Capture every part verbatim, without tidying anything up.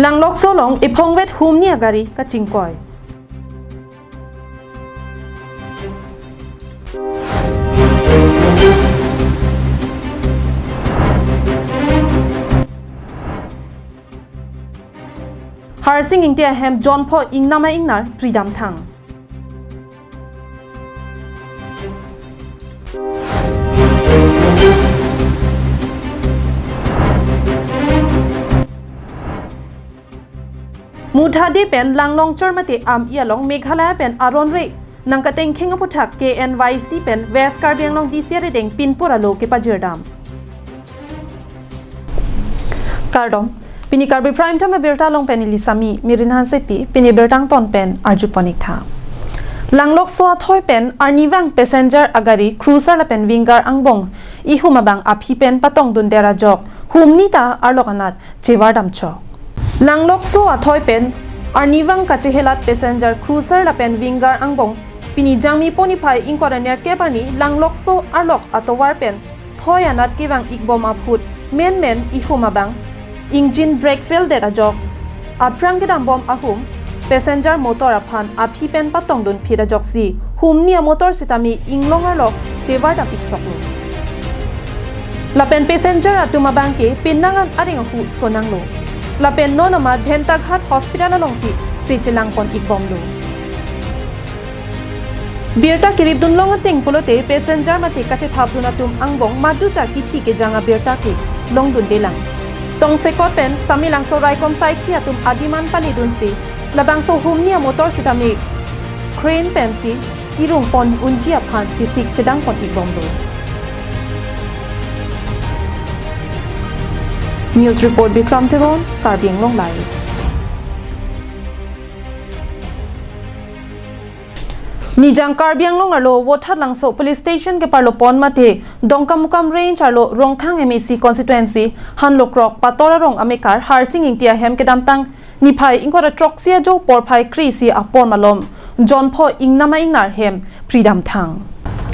Langlokso along ephongvet humni agari kachingkoi. Harsing Ingti ahem jonpho ingnama ingnar pridamthang. Muthade pen Langlongchor mate Am-i along Meghalaya pen aron re nangkatengkheng aputhak K N Y C pen West Karbi Anglong D C arideng pinpur alo kepajirdam. Kardom, pini Karbi Prime Time abirta along pen neli Sami Mirin Hansepi, pini birta angton pen arjupon-ik tha. Langlokso athoi pen arnivang passenger agari cruiser lapen winger angbong ihum abang aphi pen patongdundet ajok humni ta arlok anat chevardam chok. Langlokso athoi pen arnivang kachehelat passenger cruiser lapen winger angbong pini Jangmi pho niphai ingkoi ra nerkep arni Langlokso arlok atovar pen thoi anat kevang-ik bom ahut menmen ihum abang engine brake fail det ajok aphrang kedam bom ahum passenger motor aphan aphi pen patongdunphit ajok si humni amotor sitame inglong arlok chevardam-ik choklo. Lapen passenger atum abang ke penang an areng ahu sonanglo. Lapen non amat Dhentaghat Hospital alongsi se chelangpon-ik bomlo. Birta keripdun long ateng pulote passenger mate kachethapdun atum angbong maduta kithi kejang abirta ke longdundelang. Tongsekot pen Samelangso raikom saikhi atum adiman paledunsi labangso humni amotor sitame crane pensi kirungpon unji aphan chesik chedangpon-ik bomlo. News report Bikram Teron, Karbi Anglong Live. Nijang Karbi Anglong arlo Vothatlangso Police Station keparlopon mate Dongkamukam Range arlo Rongkhang M A C constituency Hanlokrok Pator arong amekar Harsing Ingti ahem kedamtang niphai ingkoi ra throksi ajo porphai kre-isi apor malom jonpho ingnama ingnar hem pridamthang.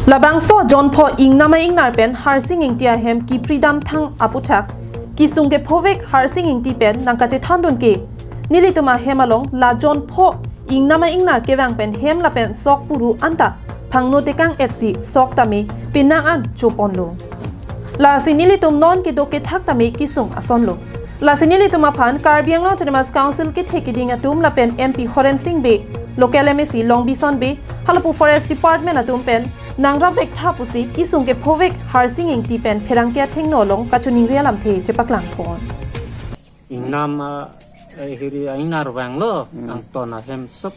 Labangso jonpho ingnama ingnar pen Harsing Ingti ahem kipridamthang aputhak kesung kephovek Harsing Ingti pen nangkachethandun ke nelitum ahem along la jonpho ingnama ingnar kevang pen hem lapen sok puru anta phangno tekang-etsi sok tame penang an choponlo. Lasi nelitum non kedo kethak tame kesung asonlo. Lasi nelitum aphan Karbi Anglong Autonomous Council kethe keding atum lapen M P Horen Sing Bey, local M A C Longbison Bey, halapu Forest Department atum pen nangrapvek tha pusi kesung kephovek Harsing Ingti pen pherangke athengno along kachiningri alamthe chepaklangpon. Ingnam a, eh, hiri a ingnar vanglo, hmm, angton ahem sok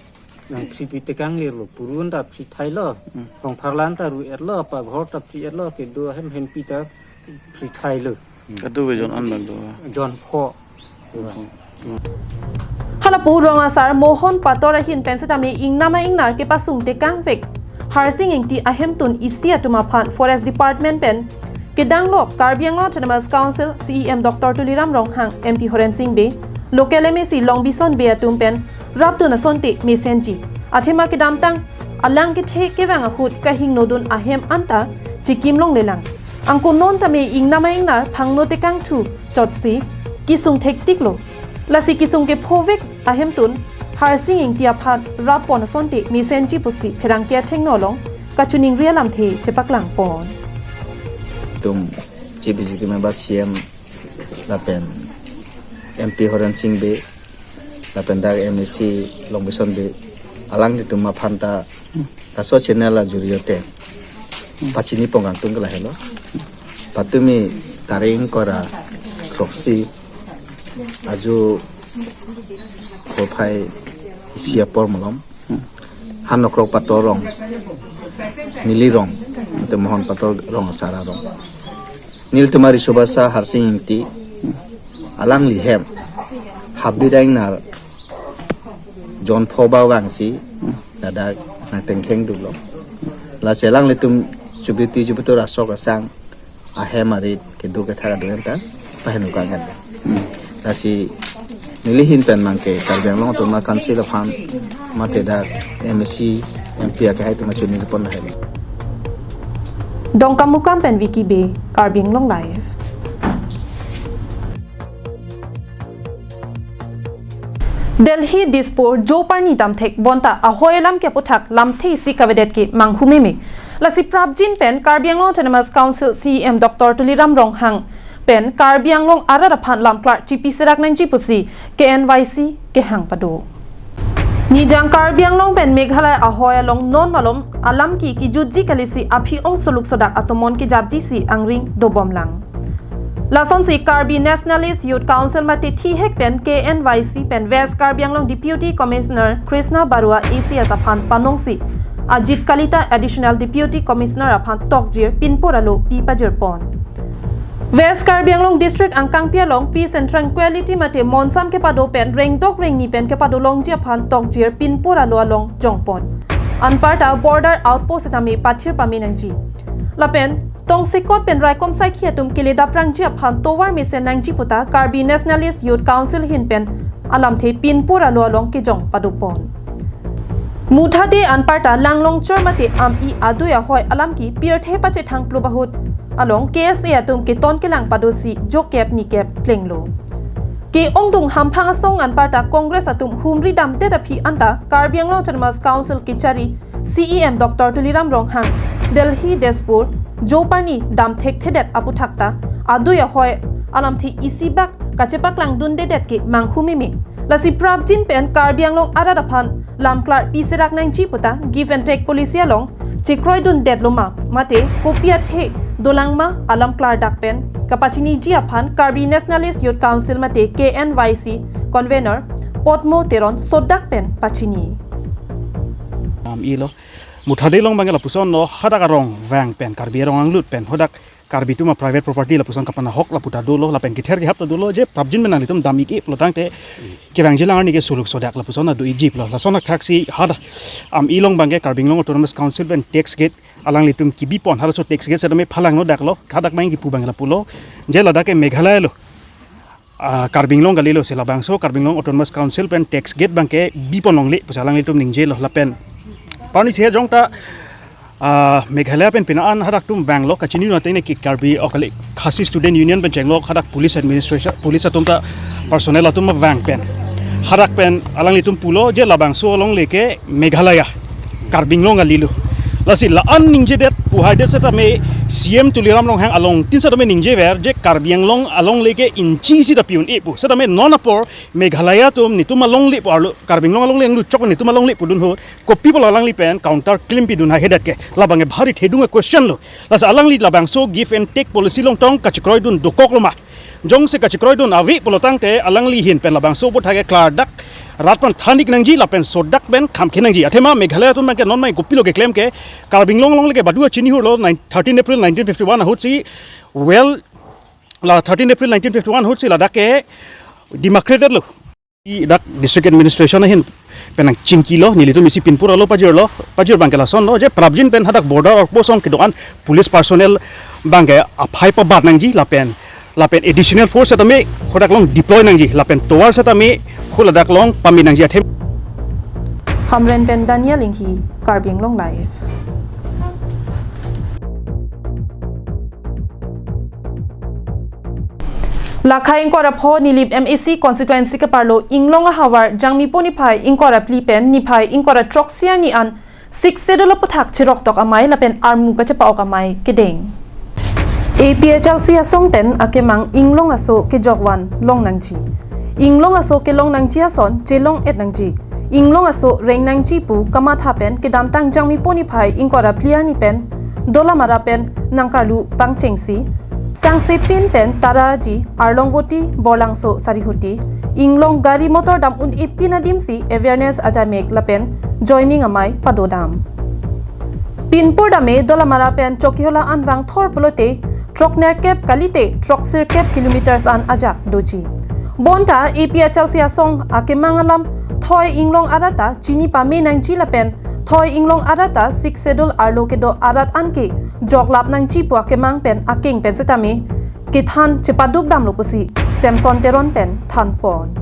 nangphri pi tekang lirlo, purun ta phri thailo, hmm, hongpharlan ta ru-etlo, paghor ta phri-etlo, kedo ahem hempi ta phri thailo. Kadokave jon an bang do. Jonpho. Halapu rong asar Mohon Pator ahin pen setame ingnama ingnar kepasung tekangvek Harsing Ingti ahemtun isi atum aphan Forest Department pen kedanglok Karbi Anglong Autonomous Council C E M Doctor Tuliram Ronghang, M P Horen Sing Bey, local M A C Longbison Bey atum pen rapdun asonte mesenji. Athema kedamtang alang kethe kevang ahut kahingnodun ahem anta chikim longlelang. Angko non tame ingnama ingnar phangno tekangthu chotsi kesung thektiklo. Lasi kesung kephovek ahemtun Harsing Ingti aphan rappon asonte mesenji pusi pherangke athengno along kachiningri alamthe chepaklangpon. Tum Chief Executive Member C M lapen M P Horen Sing Bey lapen dak M A C Longbison Bey, alanglitum aphan ta laso channel ajuri-e te pachinipon kangtung ke lahelo. Patumi tarik ingkoi ra throksi ajo porphai isi apor malom Hanlokrok Pator rong, neli rong, te Mohon Pator rong asar arong, nelitum ariso basa Harsing Ingti alangli hem habidang nar jonpho ba vangsi ladak nangtengkheng duklo. Lasi alanglitum chubuti chubutur asok asang ahem arit kedo kethak adon ta paheno kangen. Lasi neli ahin pen abangke Karbi Anglong Autonomous Council aphan mate dak M A C, M P akehai atum kachinipon lahelo. Dongkamukam pen Vicky Bey, Karbi Anglong Live. Delhi Dispur Joparni damthek bonta ahoi alam ke aputhak lamthe isi kavedet ke manghu meme. Lasi prapjin pen Karbi Anglong Autonomous Council C E M Doctor Tuliram Ronghang pen Karbi Anglong arat aphan lamklar chipi serak nangji pusi K N Y C kehang pado. Nijang Karbi Anglong pen Meghalaya ahoi along non malom alam ki kijutji kalisi aphi ong suluk sodak atomon kejapji si angring dobom lang. Lasonsi Karbi Nationalist Youth Council mate thihek pen K N Y C pen West Karbi Anglong Deputy Commissioner Krishna Barua A C S aphan panongsi ajit kalita Additional Deputy Commissioner aphan tokjir pinpur alo pi pajir pon. West Karbi Anglong District angkangpi along peace and tranquility mate monsam kepado pen rengdok rengni pen kepado longji aphan tokjir pinpur alo along jongpon. Anparta border outpost tame pathir pame nangji. Lapen tongsekot pen raikom saikhi atum keledaprangji aphan tovar mesen nangji puta Karbi Nationalist Youth Council ahin pen alamthe pinpur alo along kejong padopon. Muthate anparta langlongchor mate am-i adui ahoi alam ki pirthe pachethang plubahut along K S A atum keton kelang padosi jokep nikep plenglo. Ke-ongdung hamphang asong anparta Congress atum humri damdet aphi anta Karbi Anglong Autonomous Council kechari C E M Doctor Tuliram Ronghang Delhi Dispur Joparni damthekthedet aputhak ta adui ahoi alamthe isibak kachepaklangdundedet ke manghu meme. Lasi prapjin pen Karbi Anglong arat aphan lamklar pi serak nangji puta give and take policy along chekroidundet loma mate kopi athe dolang ma alam klardak pen kapachiniji aphan Karbi Nationalist Youth Council mate K N Y C convener Potmo Teron sodak pen pachini. Am-ilo. Muthade along abangke lapuson lo, hadak arong vang pen Karbi arong anglut pen hadak Karbi atum a private property lapuson kapanahok lapu ta dolo, lapen kether kehap ta dolo, je prapjin pen nanglitum dam-ik-e pulotangte kevangji alang arni ke suluk sodak lapuson adu-ikji pulo. Lason athaksi hadak am-i along abangke Karbi Anglong Autonomous Council pen tax gate alanglitum kebipon, halaso tax gate setame phalangno daklo, hadak abang kipu abang lapulo. Je ladak ke Meghalaya lo. Ah, Karbi Anglong kalilo, si labangso Karbi Anglong Autonomous Council pen tax gate abangke bipon longle pusi alanglitum ningjelo lapen. Parni si hejong ta, ah, Meghalaya pen pina an hadak atum vanglo, kachini nang ateng ne ke Karbi, oh, kali Khasi Student Union pen chenglo, hadak police administration, police atum ta personnel atum vang pen. Hadak pen alanglitum pulo je labangso alongle ke Meghalaya, Karbi Anglong kalilo. Lasi la-an ningjedet pu haidet setame C M Tuliram Ronghang along tin setame ningjever je Karbi Anglong alongle ke inchi isi ta pi un-e pu. Setame non apor Meghalaya atum netum alongle pu arlo, Karbi Anglong alongle anglu chok netum alongle pudun ahut, kopi pulo alangli pen counter claim pidun haihedet ke. Labang ke bhari thedung a question lo. Lasi alangli labangso give and take policy along tong kachekroidun dokok loma. Jongsi kachekroidun ave pulotangte alangli ahin pen labangso aputhak ke klardak rat aphan than-ik nangji lapen sodak pen kham khe nangji. Athema Meghalaya atum abangke non mai kopilo keklem ke Karbi Anglong alongle ke badu a chini hurlo nine, thirteen April nineteen fifty-one ahutsi, well, la thirteen April nineteen fifty-one ahutsi ladak ke demarcated lo. I dak district administration ahin pen nangchingkilo, nelitum isi pinpur alo pajirlo, pajir abangke lasonlo, je prapjin pen hadak border outpost along kedo-an police personnel abangke aphai pabat nangji lapen, lapen additional force setame hadak along deploy nangji lapen tovar setame haladak along pame nangji athe. Hamren pen Daniel Inghi, Karbi Anglong Live. Lakha ingkoi ra pho Nilip M A C constituency keparlo Inglong ahavar Jangmipo niphai ingkoi ra phli pen niphai ingkoi ra throksi arni an Sixth Schedule aputhak cheroktok amei lapen armu kachepa-ok amei kedeng. A P H L C asong pen akemang Inglong aso kejokvan long nangji. Inglong aso kelong nangji ason chelong-et nangji. Inglong aso reng nangji pu kamatha pen kedamtang Jangmipo niphai ingkoi ra phli arni pen Dolamara pen nangkarlu pangchengsi Sangsepin pen Taraji, Arlongvoti, Borlangso, Sarihuti, Inglong gari motor dam un-e pin adimsi awareness ajamek lapen joining amei padodam. Pinpur dame Dolamara pen Chokihola an vangthor pulote throknerkep kalite throksirkep kilometers an ajak doji. Bonta A P H L C asong akemang alam thoi Inglong arat ta chini pame nangji lapen thoi Inglong arat ta Sixth Schedule arlo kedo arat anke joklap nangji pu akemang pen akeng pen setame kethan chepaduk damlo pusi Samson Teron pen thanpon.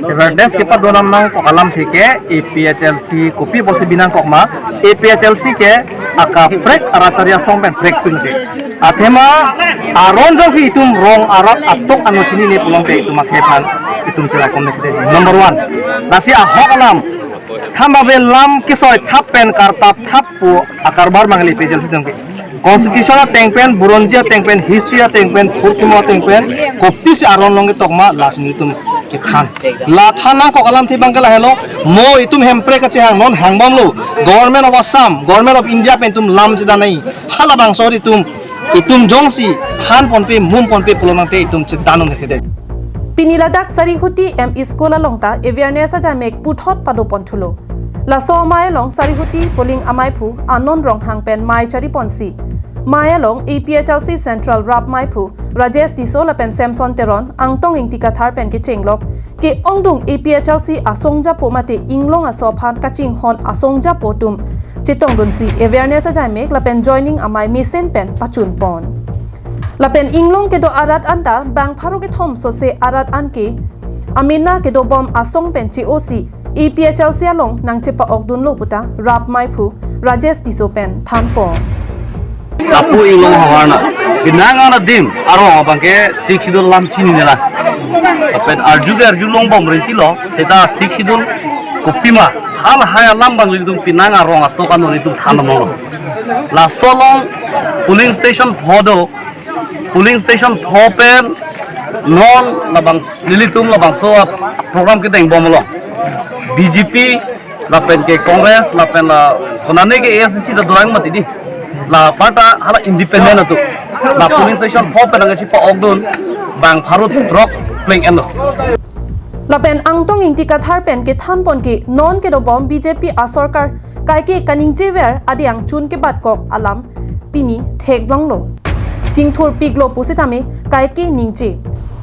Awareness kepadonam nangkok alamsi ke A P H L C kopi pusi binangkok ma, A P H L C ke akaprek arat chari asong pen prekpin ke. Athema aron jongsi itum rong arat atok ano chinine pulote itum akhei aphan itum cherakom dekde ji. Number one. Lasi ahok alam. Thamba be lam kesoi thap pen kartap thap pu akarbar mangli pejel si dong ke. Constitution ateng pen, buronji ateng pen, history ateng pen, phurkimo ateng pen, kopisi aron along ketok ma lasi nelitum kethan. La than nangkok alamthe abang ke lahelo, mo itum Hemprek kachehang non hangbomlo, Government of Assam, Government of India pen itum lam chedan nai, halabangso itum, itum jongsi than ponpe, mum ponpe pulo tangte itum chedan nang dekde. Pini ladak Sarihuti M E School along ta awareness ajaimek puthot pado pon thulo. Laso amei along Sarihuti polling amaiphu Anon Ronghang pen mei chari ponsi, mei along A P H L C Central rap meiphu Rajesh Tisso lapen Samson Teron, Angtong Ingti Kathar pen kechenglok ke-ongdung A P H L C asong japo mate inglong aso aphan kachinghon asong japo atum chetongdunsi awareness ajaimek lapen joining amei mesen pen pachun pon. Lapen inglong kedo arat anta bang pharo kethom sose arat anke amena kedobom asong pen che-osi A P H L C along nangchepa-okdunlo puta rap meiphu Rajesh Tisso pen than pon. Lapu inglong havarna. Pinang adim arong abang ke Sixth Schedule lam chinine la. Lapen arju ke arju longbom rentilo. Seta Sixth Schedule kopima halahai alam abang nelitum pinang arong atok ano nelitum than nanglo. Laso along polling station pho do, polling station pho pen non labang nelitum labangso program kedeng bomlo. B J P lapen ke Congress lapen la konane ke A S D C ta dorang mati di. La parta hala independent atum. La polling station pho pen nangchepa-okdun bang pharo throk pleng enlo. Lapen Angtong Ingti Kathar pen kethan pon ke non kedobom B J P asorkar kaike kaningjever adang chun kebatkok alam pini theklonglo. Chingthurpiklo pusitame kaike ningje.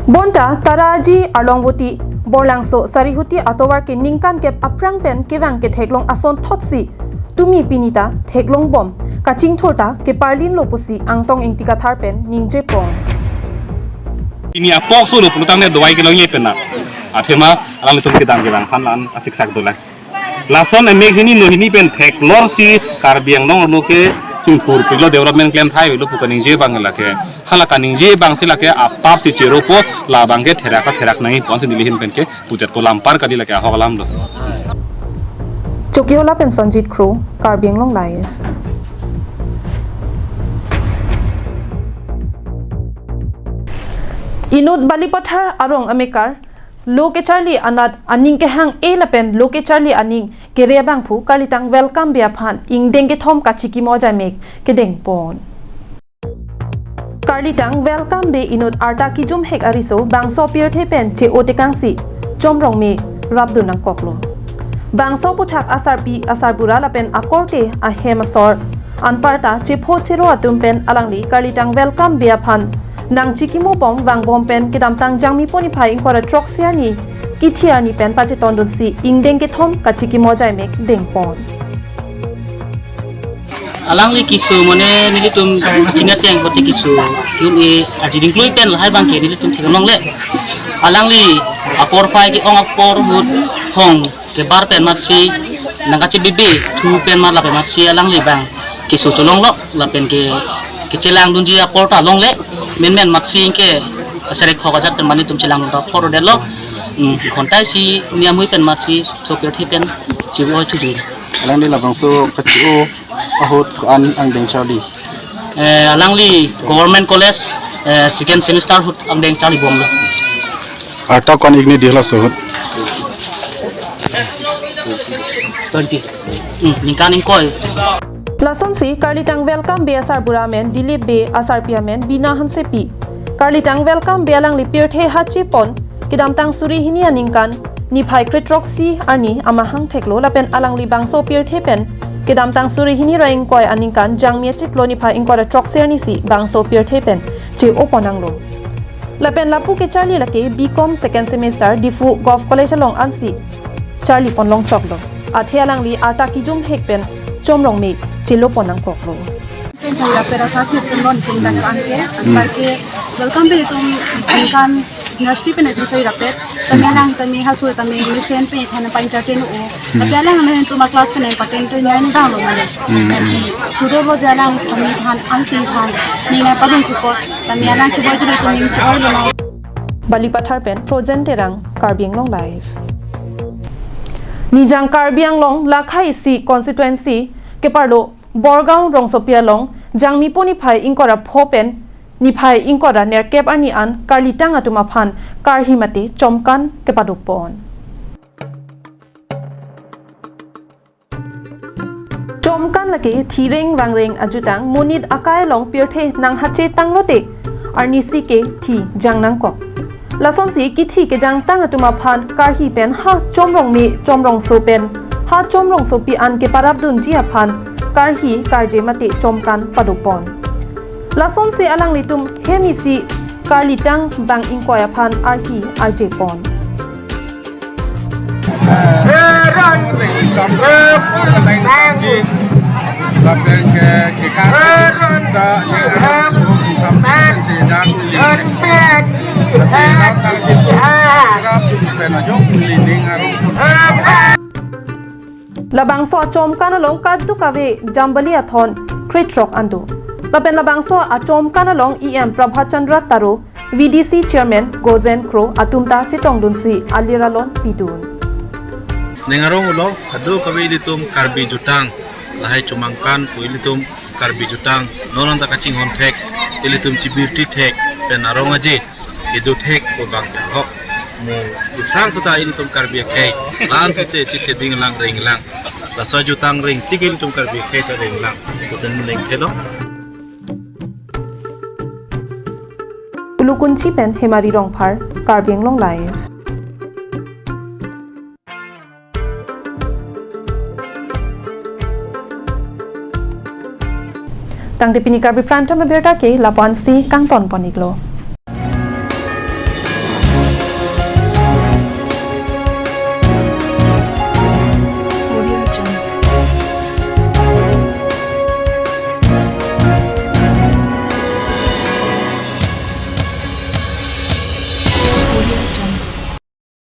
Bonta Taraji Arlongvoti Borlangso Sarihuti atovar ke ningkan kep aphrang pen kevang ketheklong ason thotsi tumi pini ta theklongbom kachingthur ta keparlinlo pusi Angtong Ingti Kathar pen ningje pon. Pini apok solo pulotangte dawai kelongji pena. Athema alanglitum kedam kelang aphan la-an asiksak dolang. Lason emek hini no hini pen theklorsi Karbi Anglong arlo ke chingthurpiklo, development klemthai avelo pu kaningje abang lake. Hala kaningje abangsi lake apap si cheropo, labang ke therak therak nangji ponsi neli ahin pen ke putet ko lampar kali lake ahok alam do. Chokihola pen Sonjit Kro, Karbi Anglong Live. Inut Balipathar arong amekar lo kecharli anat aning kehang-e lapen lo kecharli aning kere abangphu karlitang Welcome Bey aphan ingdeng kethom kachikimo ajaimek kedeng pon. Karlitang Welcome Bey inut arta kijumhek ariso bangso pirthe pen che-o tekangsi chomrong me rapdun nangkoklo. Bangso aputhak asarpi asarbura lapen akorte ahem asor anparta chepho chero atum pen alangli karlitang Welcome Bey aphan nangchikimobom vangbom pen kedamtang Jangmi pon niphai ingkoi ra throksi arni kithi arni pen pachetondunsi ingdeng kethom kachikimo ajaimek dengpon. Alangli keso mane nelitum kachini ateng kote keso tun e ajiring klui pen lahai abangke nelitum theklongle. Alangli apor phai ke-ong apor ahut hong kebar pen matsi nangkachebibe thu pen mat lapen matsi alangli abang keso cholonglok lapen ke kechelangdunji apor ta longle menmen matsi ke asarek hok ajat pen mane itum chelangdun ta apordetlo. Hmm, ghonta isi niamui pen matsi sopir thi pen chibu oi thuji. Alangli labangso kachi-o ahut ko-an angdeng charli? Eh, alangli Government College, eh, second semester ahut angdeng charlibomlo. Arta ko-an ik ne dihla so ahut? Twenty. Hmm, ningkan ingkoi. Lasonsi karlitang Welcome Bey asarbura amen Dilip Bey, asarpi amen Bina Hansepi. Karlitang Welcome Bey alangli pirthe hachipon kedamtang suri hini aningkan niphai kre throksi arni amahang theklo lapen alangli bangso pirthe pen kedamtang suri hini ra ingkoi aningkan Jangmi achiklo niphai ingkoi ra throksi arni si bangso pirthe pen che-opon nanglo. Lapen lapu kecharli lake B Com second semester Diphu Govt College along ansi charlipon longchoklo. Athe alangli arta kijumhek pen chomrong me chelopon nangkoklo. Pen chaya pera sa si tum non tum dak an ke, anpar ke Welcome Bey tum kan Industry pen atum choi rapet, tame alang tame haso tame mesen pen than pa entertain o. Tapi alang amen tuma class pen pa entertain nai dang lo mane. Lasi chudor lo je alang tame than ang sing than. Ning na padung kupot, tame alang chuboi chuboi tame chuboi lo. Balipathar pen Projen Terang, Karbi Anglong Live. Nijang Karbi Anglong Lakha isi constituency keparlo Borgaon rongsopi along Jangmipo niphai ingkoi ra pho pen niphai ingkoi ra nerkep arni an karlitang atum aphan karhi mate chomkan kepadopon. Chomkan lake thireng vangreng ajutang monit akai along pirthe nanghache tanglote arnisi ke thi jang nangkok. Lasonsi kithi kejangtang atum aphan karhi pen ha chomrong me chomrongso pen ha chomrongsopi an keparapdunji aphan karhi karje mate chomkan padopon. Lasonsi alanglitum hem isi karlitang bang ingkoi aphan arhi arjepon. Lapen ke, ke karta, ke karta, sampai si dan uli. Kasi na tang si tu, kerap tu pen ajo uli ning arong. Labangso achomkan along kadokave jambali athon krethrok an do. Lapen labangso achomkan along E M Prabhat Chandra Taro, V D C Chairman Gozen Kro atum ta chetongdunsi alir alon pidun. Ning arong ulo, kadokave ilitum Karbi jutang, lahai chomangkan pu ilitum Karbi jutang, non anta kachinghon thek, ilitum chibirti thek, pen arong aje, idu thek pu bang hok. Mo, ifrang seta ilitum Karbi akhei, lan suse chithe ding lang ring lang. Laso jutang ring tik ilitum Karbi akhei ta ring lang. Kusen ning thelo. Ulukunchi pen Hemari Rongphar, Karbi Anglong Live. Tangte pini Karbi Prime Time abirta ke lapu-ansi kangton pon-iklo.